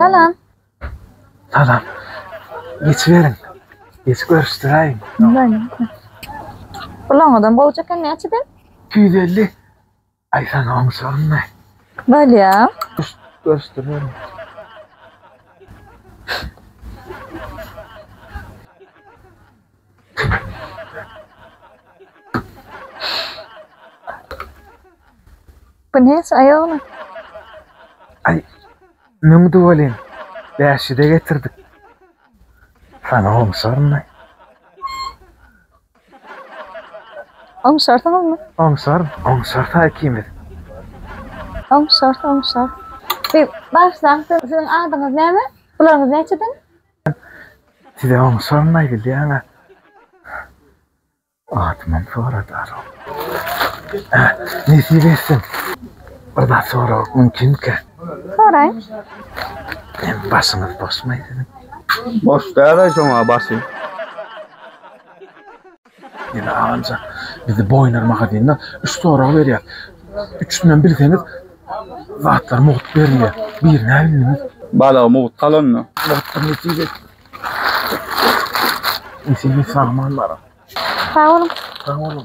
Salam. Salam. Geçiberiň. Geçip görüşdiräýiň. Bulaňyzam gowja eken näçeden? 250. Aý saňa oňşarynmy? Bolýa. Görüşdiriberiň. Bu näçe aýagyna? Aý, müňdi welin, bäşide getirdik. Saňa oňşarmy? Oňşarsyňyzmy? Oňşaryn, oňşarys-a ikimiz. Oňşarys, oňşarys. Siz bagyşlaň, siziň adyňyz näme? Bularyňyz näçeden? Size oňşaryn-aý bilýäň-ä. Adymam soradarok. Hä, nesip etsin. Bir zat soramak mümkinmikä? Soraýyň. Hem başyňyz boşmaý siziň? Boş däl-aý şoňa başy. Ýene agamjan, bizi Boýner magazynda üç sorag berýär. Üçüsinem bilseňiz, zatlar mugt berilýär. Birini-ä bildiňiz. Balygy mugt galanda. Mugtdur nesip et. Nesip et sag-aman baryň. Sag boluň. Sag boluň.